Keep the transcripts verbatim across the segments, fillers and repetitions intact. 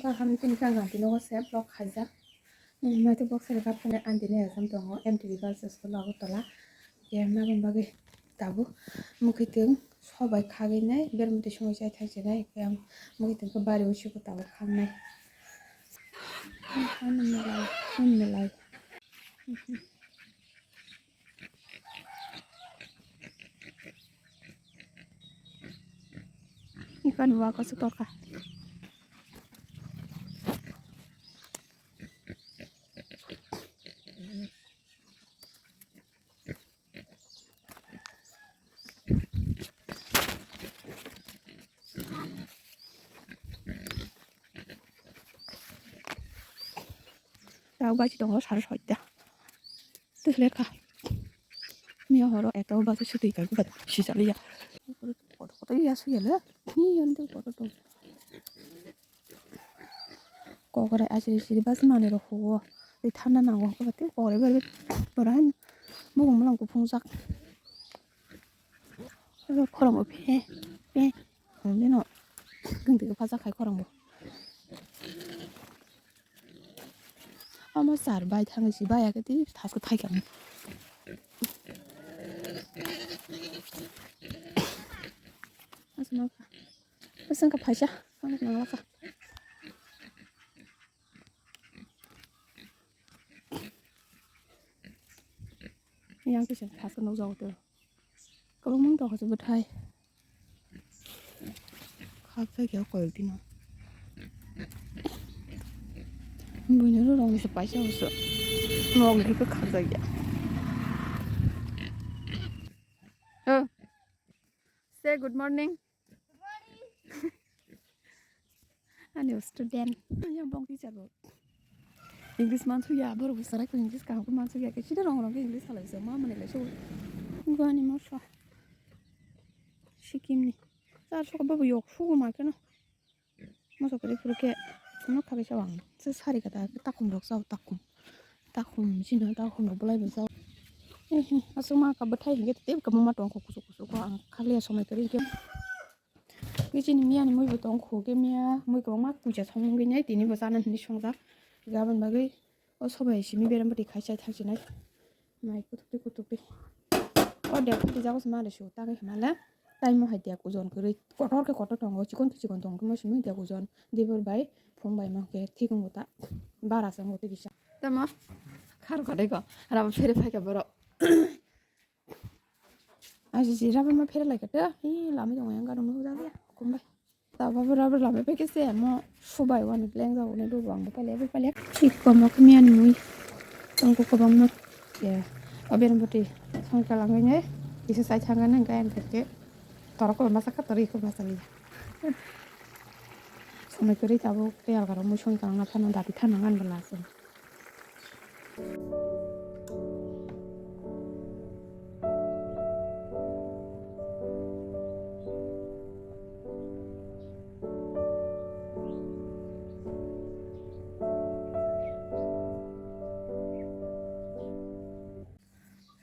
Kaham tini kang ganti nogo se vlog khaijak. Nai to box rega phone anti ne exam tongo M T B Girls School Agartala. Ke ma bun bagwi tabuk mukhitung sobai khagwi nai bermoti songwi chai thang se nai. Ke mukhitung ke bari usi ko tabuk khang nai. Ano melai, ano melai. Ikan wa ko sutor ka. Tao baji tongo sare soita. Tus lekha. Miya horo ekta baji sutui kai buka sisaliya. Koto koto ya suyale. Ni yonde koto to. Kokore asiri siri bas mani rok huo. Tei thanda nango hokhe tei kokore bai bai bora haino mokong mwnang kuphungjak. Khorang bo phe phe hwnwi no gwnti kwpajak khai khorang bo. Omo char bai thangwi si bai ya khe tei thasko thai kha. Aswk no kha. Bwswk kha phaisa, phano nangla kha. Yang kisa thasko nukjago tei. Kwbangma wngtong kha se bwthai. Khakjak ya koyok dino. Buino rok ni se paisa uso. Nok ni khe khakjak ya. Oh. Say good morning. Ani student. Yang bong teacher bo. English mansu ya, borok bo sarai ko English kaham ko mansu ya. Ke sida rong rong ke English halai so, ma mani lai so. Gani moso. Sikkim ni. Sar so ko babu yok sugu ma keno. Moso kori phuru khe no kha kaisa wang se sari kata takhum rok chao takhum takhum chini takhum rok bolai bo chao. Aswk ma kha bwthai hinkhe tei kwbangma tongkho kuchuk kuchuk o ang khakliya somai kwrwi hinkhe. Bini chini miya ni mui bo tongkho khe miya mui kwbangma kuisa song wngwi nai tini bo chana hinwi songjak. Aboni bagwi o sobai simi berem bwtwi khai chai thang sinai. Mai kutuk twi kutuk twi. O dek twi jago se mare su tangwi hwnale. Tai mo hai dek ojon kwrwi. Kotor khe kotor tongo, chikon khe chikon tongo, mo simi dek ojon. Dibor bai phung bai mo khe thik wngo ta. Bara se wngo tei kisa. Tamo khar khodai ko. Rabo phere phai kha borok. Aji ji rabo ma phere lai kha ta. Hi lami tongo yang garung no jaga. Kumbai. Tababo rubber lamai pai khe se mo subai wani leng jago ni dugo ang bo pailai bo pailai. Thik komo khe miyani mui tongkho kwbangma. Ye, o bereng bwtwi songcha langwi nai kisa chai thangani hwnkhe ang khe torok kwbangma sakha torok kwbangma sakha. Somai kwrwi tabuk tei algarok mui songcha langna phano dati thana ngan bwla se.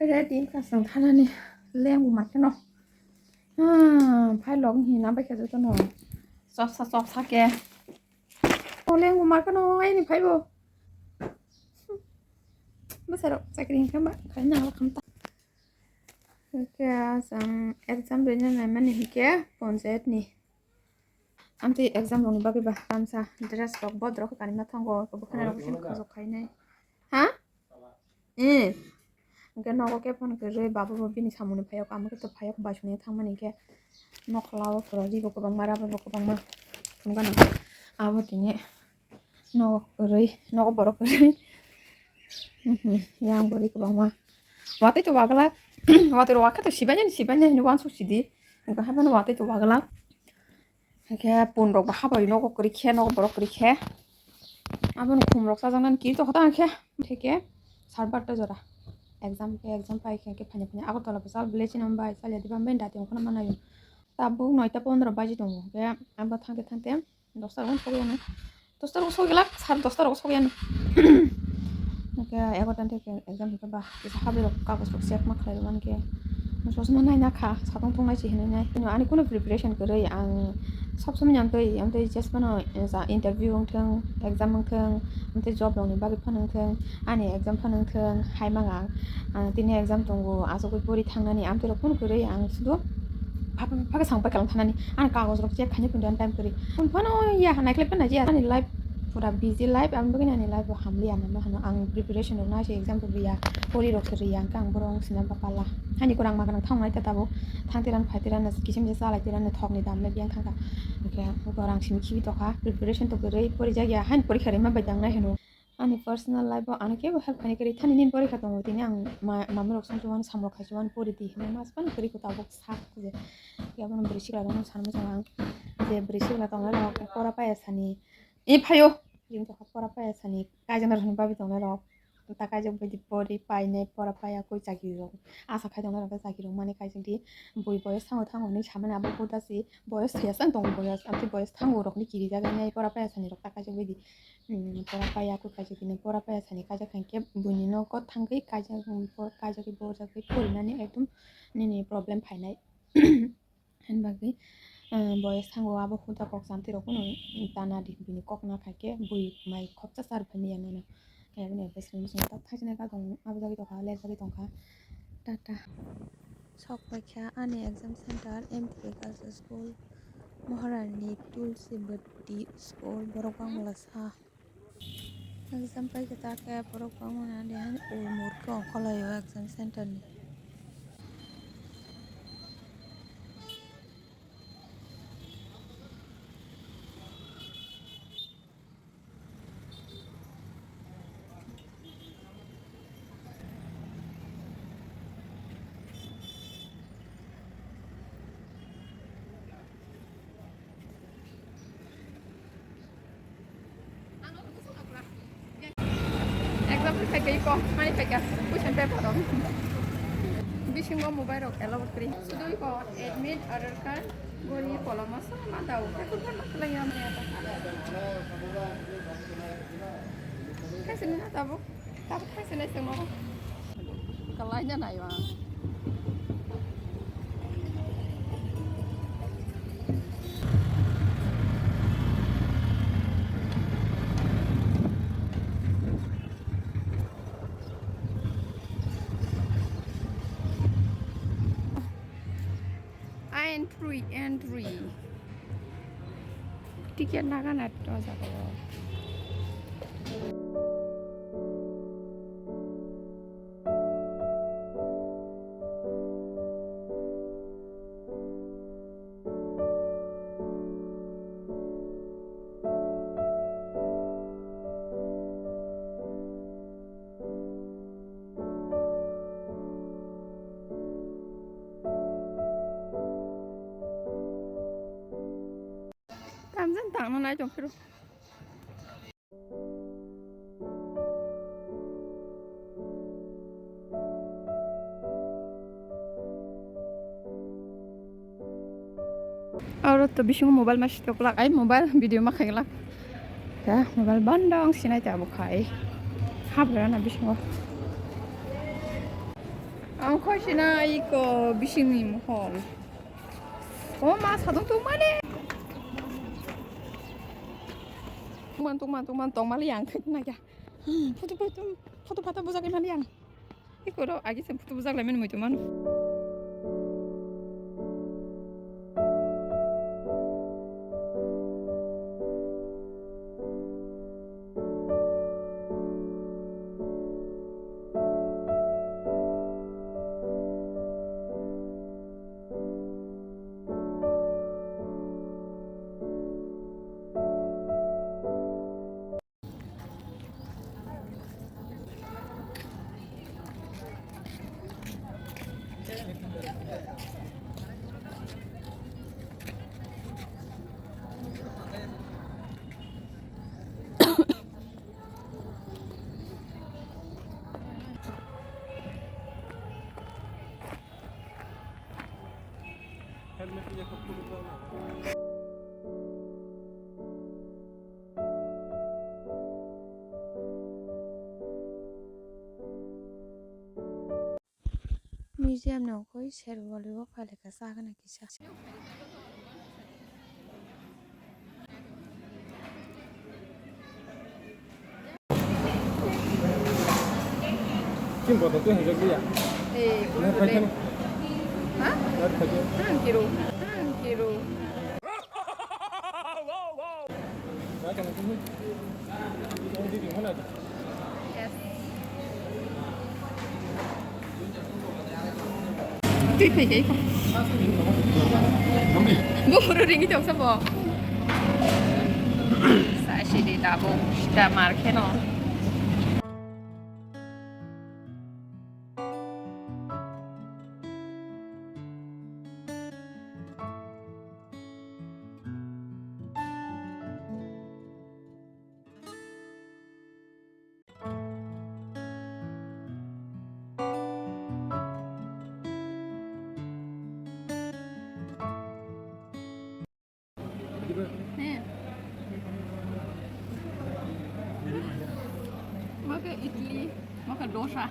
Ready kasang thanani lengbu makheno. Hmm, phai log hina bai khe jotono. Chopsa chopsa khe. O lengbu makheno aini phaibo. Bwsarok chakri hinkhe ba khai na khamta. Hinkhe asang exam rwina naimani hinkhe panchayat ni. Amtwi exam rokni bagwi ba tamsa dress rok bodorok kanwi ma thango, bwkhwnai rok bising khajok khainai. Ha? Eh. Hinkhe nogo khe phone kwrwi baba bo bini samungni phayok, amo khe to phayok bai songwi thangmani hinkhe nokhla o phuru rigo kwbangma, rubber bo kwbangma thumgana. Abo tini nogo kwrwi, nogo borok kwrwi. Mhm, yang bwrwi kwbangma. Watwi to waglak. Watwi rok wakhe to sibainani, sibainani hwnwi uansuk sidi. Hinkhe haphano watwi to waglak. Hinkhe pun rok bo habai nogo kwrwi khe, nogo borok kwrwi khe. Aboni khum rok chajaknani kiri tongkha ta hinkhe. Theke sar barta jora. Exam khe exam pai khe, hinkhe phanya phanya Agartala bwsal village ni bai chaliya diba, bini dati ongkhorna manayo. Tabuk noita pondro baji tongo. Hinkhe abo thangte thangte dosta rok sogwi ano. Dosta rok sogwi glak, sar dosta rok sogwi ano. Hinkhe egarota theke exam hinkhe ba kisa habai rok kagoj rok check ma khlai rwmani khe. Chosma naina kha, satong tongnai se hinwi nai. Ani kuno preparation kwrwi, ang sob somoi amtwi, amtwi jesmano, eh, ja interview wngthwng, exam wngthwng, amtwi job rokni bagwi phano wngthwng, ani exam phano wngthwng, hai mang ang. Ang tini exam tongo, aswk pori thangnani, amtwi rok phone kwrwi, ang sudu phaka, phaka sang paikha lang thangnani. Ani kagoj rok check khaina phano time kwrwi. Phone phano ya, naikhlai phano ya, ani life pura busy life, ang bagwi ani life bo hamliya, mano hano ang preparation rok naise exam rok riya, pori rok se riya, hwnkhe ang borok wng sina bapala. Hani kwrang ma kwrang thang nai ta tabuk, thang tiran phai tiran kisim se chalai tiran thok ni dam le biyang thang kha. Hwnkhe borok ang simi khibi tokha, preparation to kwrwi pori jak ya, hani porikha rima bai tang nai hino. Ani personal life o ano kebo help khainai kwrwi thani nini porikha tongo, tini ang ma-, mami rok song song samrok khai song pori di hinwi mas phano kwrwi kho tabuk sak je. Yabono bwrwi sikla rok no sanwi tongo ang je bwrwi sikla tongnai rok pora paya sani. E phaio. Ring tokha pora paya sani kaijaknai rokni bagwi tongnai rok. Ta kaijak bai di pori painai pora paya koi chakiri rok. Asa khai tongnai rok chakiri rok mani kaijak di. Bui boyos thango thango hinwi samani abo huda si boyos thaiya sang tongo boyos. Amtwi boyos thango rokni kirijak hinwi pora paya sani rok ta kaijak bai di. Hmm, pora paya koi kaijak di pora paya sani kaijak khankhe buini nogo thangwi kaijak, kaijak borjak porinani ekdom nini problem phainai. Ani bagwi, ah, boyos thango abo huda kok chamtwi rok phano tana di bini kok na khaikhe bui mai khopsa char phai manya nono. Ayang ni bwswk bwswk tak thaichini ka tong abo jagwi tongkha lejagwi tongkha. Tata. Sok paikha ani exam center M T A Girls School, Maharani Tulsi Batti School, borok bangla sa. Exam paikha ta khe borok bangmani ani hai ul murkhe ongkhorlaio exam center ni. Exam phai kai ko, mai phai ka, question paper rok. Bisingo mobile rok allow kwrwi. Sudui ko admit, Aadhaar card, gori, kolom, asa ma dao. Kaisa ni na tabuk. Tabuk thai se nai se mo. Kalai na nai wa. Entry, entry. Ticket nagana to jaga o. Tamjani tangna nai tong phiro. Aro to bisingo mobile ma sitoklak, ai mobile video ma khaiglak. Ya, mobile bandang sinai ta bo khai. Habra na bisingo. Ang khoi sinai ko bisingni mohol. O ma sadong tongmani. Tongman, tongman, tongman, tongmali ang khoi na ya. Photo, photo, photo, photo bujak mali ang. Iko ro agi sem photo bujak lai mani muitu mano. Museum ni ongkhoi Sherwali o phalika chakana kisa. Kim boto tu hajak dia. Eh, Ner khaikhe. Ha? Ner khaikhe. Ang kiro. Ang kiro. Yes. Twi phai khe ikho. Buphuru ringwi tongsa bo. Sa sidi tabuk sita mar kheno. Heh. Maka idli, maka dosa.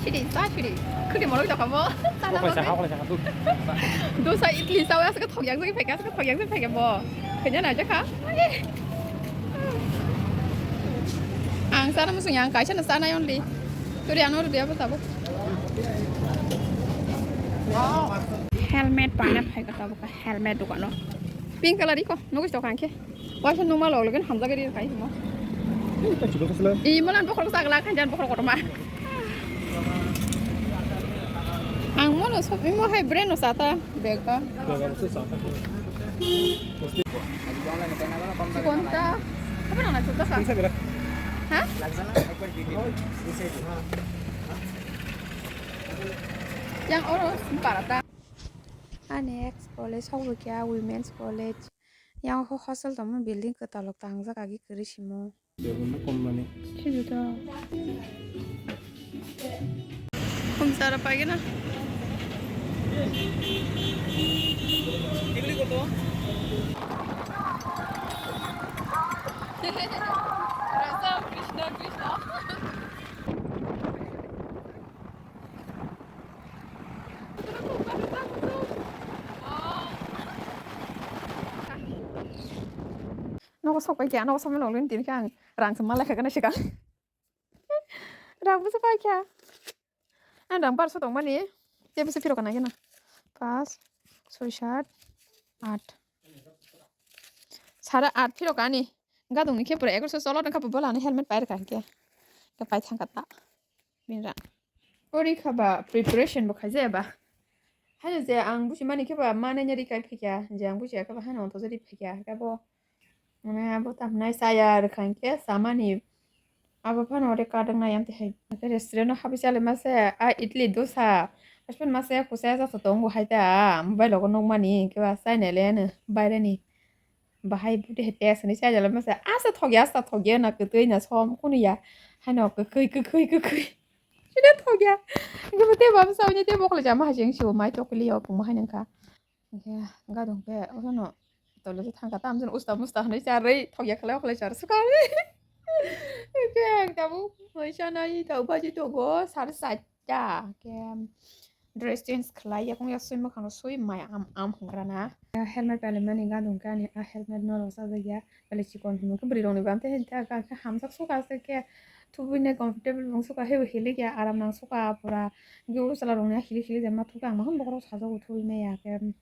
Sidi, sa sidi. Kudi molok jaka bo. Sana Hokle saka, bo. Hokle saka, tu. Dosa idli sawi aswk thok yang swi phaikha, aswk thok yang swi phaikha bo. Kanya na jaka. Ang sana musung yang kaisa na sana only. Turi ano rudi apa tabuk. Helmet paina phaikha tabuk, helmet dukano. Pink color iko, nugui tok angkhe. Waisa numa log login hamjak ri kai himo. Ini tak cukup sila. Imo lan bokhorok sagla khanjan bokhorok kotorma. Ang mono sop imo hai brand no sata bag ka. Bag ang se sata. Chikonta. Apa nang na chuta sa? Bisa bela. Ha? Yang oro barata. Ani ex college hokbo kya women's college. Yang ho hostel tongma building kwtalok tangjak agi kwrwi simo. Tebulno kom mani. Sidu to. Kum sara paigena. Krishna, Krishna. Nogo sok pai kya, nogo sok mano lin tin kya, rang sama lekha kana shika. Rang busa pai kya. Ang rang bar so tong mani, te busa phiro kana kena. Pas, soi, sat, at. Sara at phiro kani. Gadungni khe pura egarosho cholo, nang khe bo bolani helmet pai rwkha hinkhe. Khe pai thangkha ta. Bini ra. Pori kha ba preparation bo khaijaya ba. Haino je ang busi mani khe ba manai nari kai phaikha. Je ang busi khe ba haino onto jari phaikha. Khe bo mane abo tamnai chaya rwkha hinkhe samani abo phano ore kadang nai amte hai. Khe restaurant o habwi chale mase a idli dosa. Husband mase kuchaya jasa tongo hai ta. Mobile logo nukmani khe ba chainai le ano baireni. Bahai budi hai test hinwi chaijala masa, asa thokya, asa thokya na kwtwi na som kunu ya. Haino kwkhwi, kwkhwi, kwkhwi. Sida thokya. Gumute bam sawi te bokle jama hajeng sibo mai chokli yo puma hai nangkha. Gadung pe, ohono tole thangka tam jen usta musta hinwi charwi thokya khlai okhlai char suka. Ke ang tabu mai chanai tau baji togo sar sat. Ya, ke dress change khlai, yakung ya sui, mwkhang rok sui, mai am am hwngra na. Helmet palimani gadung khe ani a helmet no rw sajak ya, belai chikon hwnwi khe bwrwi rokni bam tei ta khe hamjak suka se khe thubui nai comfortable wng suka hebo hilik ya, aram nang suka pura. Hwnkhe o chwla rokni a hilik hilik de ma thuk ang ma hwn bokhorok sajago thubui maya khe.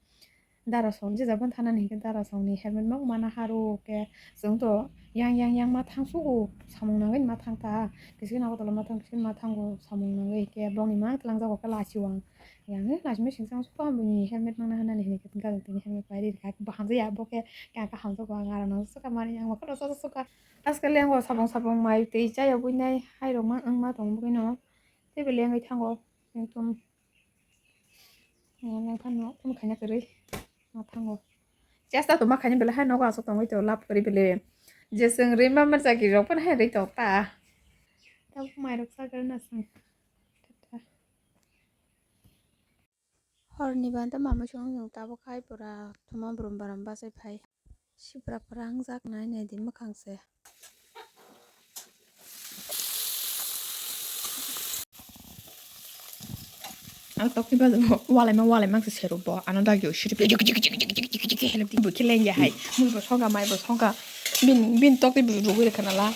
Dara song je jabon thanani hinkhe dara songni helmet ma mana haro khe chwng to yang yang yang ma thang sugo samung nangwi ma thang ta kisa khe nago tola ma thang kisa khe ma thango samung nangwi khe bongni ma twlang jago khe lachiwang yang lachi mechine chang suka bini helmet mangna hanani hinkhe gari tini helmet pai ri kha bo hamjaya bo khe kha hamjago ang aro nang suka mani ang ma khoro sa suka askali ang bo sabong sabong mai twi chaya buinai hai rok ma wng ma tong bwino tei belai wngwi thango ekdom. Ang phano phone khaina kwrwi. Ma thango. Chesta to ma khaini belai hai nogo aswk tongwi to lab kwrwi belai. Je chwng rwi ma manjak rok phano hai rwi tok ta. Tabuk mairok chagrana chwng. Horni banta mama song chwng tabuk hai pura thuma brum baram bachai phai. Sibra pura wngjak nai nai di mwkhang se. Ang tokni ba walaima walaima ang se seru bo ano dagi o siri helep di bo kheleng ya hai mui bo soga mai bo soga bin bin tokni bo rugui rekha nala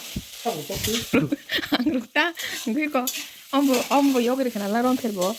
ang rukta ngui ko ombo ombo yogri rekha nala rom pher bo.